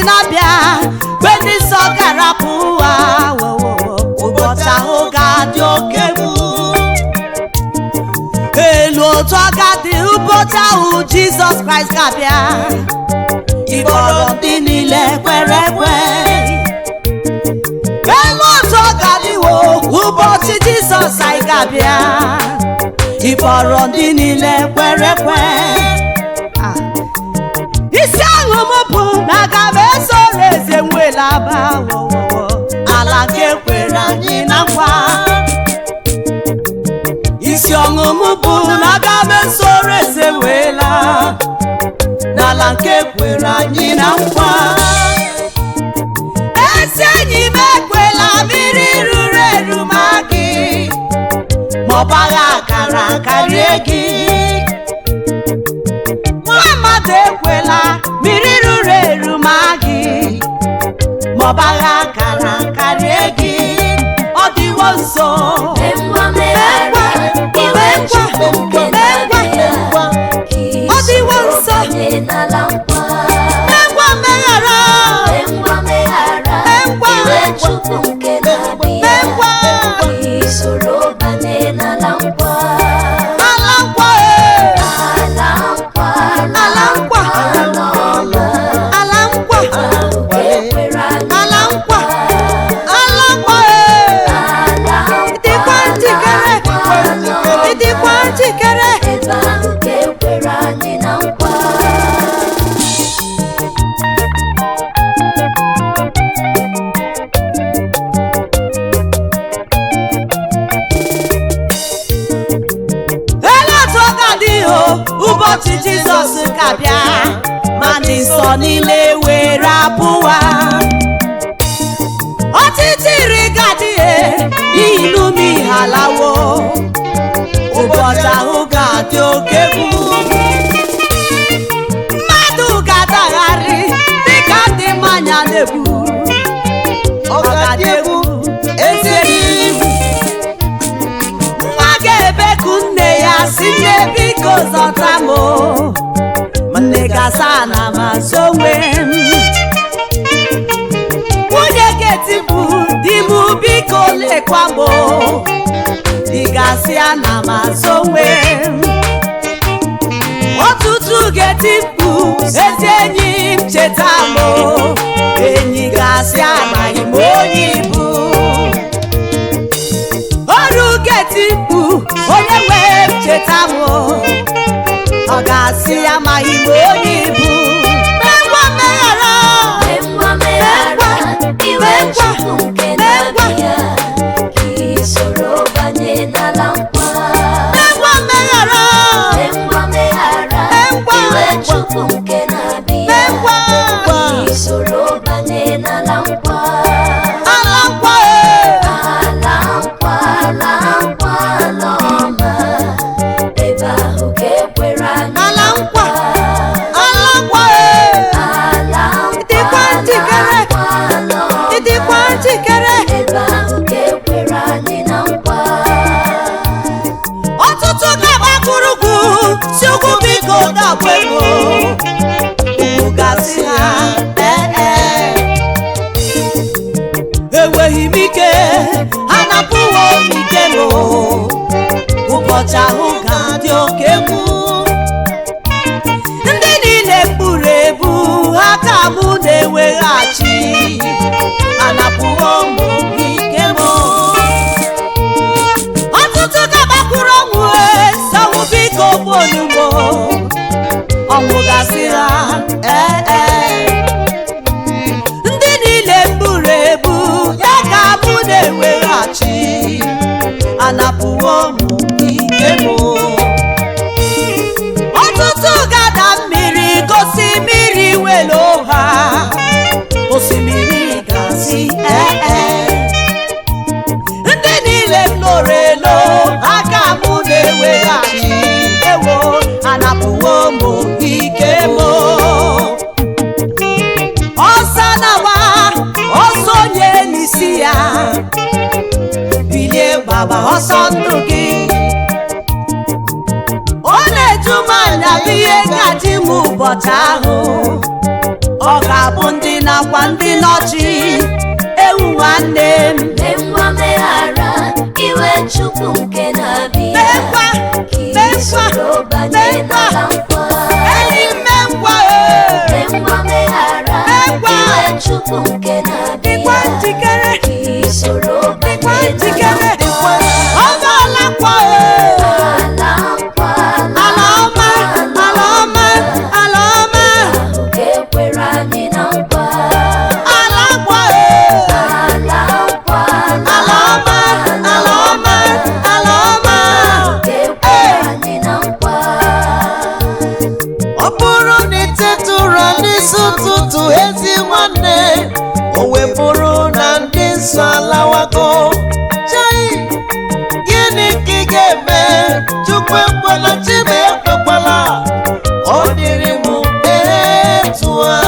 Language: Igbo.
na-abịa mgbe ndị nsọ ga-arapụ ụwa. Ụbọchị ahụ ga-adị oke egwu. Elu otu ọ ga-adị ụbọchị ahụ Jizọs Kraịst ga-abịa ịkpọrọ ndị niile kwere ekwe. Elu otu ọ ga-adịwo ụbọchị Jizọs anyị ga-abịa ịkpọrọ ndị niile kwere ekwe. Isi ahụ m bụ na aga m esoro eze nwelaba ala nke kwere anyị na nkwa. Isi ọṅụ m bụ na aga m esoro eze nwela n'ala nke kwere anyị na nkwa. Ezi enyi m ekwela mmiri ruru eru ma gị ma ọ bagha akara karịa gị. Nwa mmadụ ekwela mmiri ruru eru ma gị ma ọ bagha akara karịa gị. Ọ dịwo nso. Ọ dịwo nso. Ngwa meghara. Ngwa. Ala nkwa e. Ala nkwa. Ala nkwa. Ala nkwa. Ala nkwa e. Ịdịkwa njikere. Ịdịkwa njikere. Ebe ahụ ka ekwere anyị na nkwa. Ele otu ọ ga-adị o ụbọchị Jizọs ga-abịa ma ndị nsọ niile were apụwa. Ọchịchịrị ga-adị e n'ihi na ume ihe alawo. Ụbọchị ahụ ga-adị oke egwu. Mmadụ ga-adagharị dịka ndị mmanya na-egbu. Ọ ga-adị egwu ezi enyi. Nwa ga-ebeku nne ya si nne biko zọta m o. Ma nne ga-asa na m azụ onwe m. Nwunye ga-etipu di m biko lekwa m o. Di ga-asị ana m azụ onwe m. Ọtụtụ ga-eti mkpu ezi enyi m cheta m o. Enyi ga-asị amaghị m onye ịbụ. Ọrụ ga-eti mkpu onye nwe m cheta m o. Ọ ga-asị amaghị m onye ịbụ. Mekwa mmeghara. Ngwa meghara iwe Chukwu nke na-abịa ka ị soro banye n'ala nkwa. Mekwa mmeghara. Ngwa meghara Ngwa. iwe Chukwu nke na-abịa Ngwa. ka ị soro banye n'ala nkwa. Ala nkwa e. Ala nkwa, ala nkwa, ala ọma, ebe ahụ ka ekwere anyị Ala nkwa. Ala nkwa e. Ala nkwa, Ịdịkwa njikere. ala nkwa, ala ọma, Ịdịkwa njikere. ebe ahụ ka ekwere anyị na nkwa. Ọtụtụ ga-agbakụrụgwu si ugwu biko dagbu ego. Ugwu ga-asị ha ee ee. Enweghị m ike, ha napụwo m ike m. Ụbọchị ahụ ga-adị oke egwu. Ndị niile kpuru ebu ha ka mụ na-eweghachi. Anapụwo m ike m. Ọtụtụ ga-agbakwuru ọnwụ sanwụ biko gbuonugbo. Ọnwụ gasị ha ee ee. Ndị niile gburu ebu ya ka mụ na-eweghachi. Anapụwo m ike m. Ọtụtụ ga-ada mmiri gosi mmiri welo ha. Osimiri gasị ee ee. Ndị niile m loro elo aka mụ na-eweghachi. Ewo anapụwo m ike m. Ọsọ na-agba ọsọ onye n'isi ya. Bilie gbaba ọsọ ndụ gị. Ọ na-eju m anya bụ ihe gaji m ụbọchị ahụ. Ọ ga-abụ ndị Nakwa ndị nọchi ewu nwanne m. Mee ngwa, meghara iwe Chukwu nke na-abịa, Mekwa, ka ị mekwa, soro banye mekwa. n'ala nkwa. Enyi m, mekwa ee. Mee ngwa, meghara Mekwa. iwe Chukwu nke na-abịa, Dịkwa njikere. ka ị soro Dịkwa banye n'ala njikere. nkwa. Ọ ga-ala nkwa ee. Ala nkwa, Ala ọma, ala ọma, ala ọma. Ahụ ga-ekwere anyị na nkwa. Ala nkwa ee. Ala nkwa, Ala ọma, ala ọma, ala ọma. Ga-ekwere anyị na nkwa. Ọ bụrụ na iteta ụra n'isi ụtụtụ, ezi nwanne, o wee bụrụ na ndị nsọ alawago, chai, gịnị ka ị ga-eme? Chukwu ekwela, Chima ekwekwala, ọ dịrị m etu a.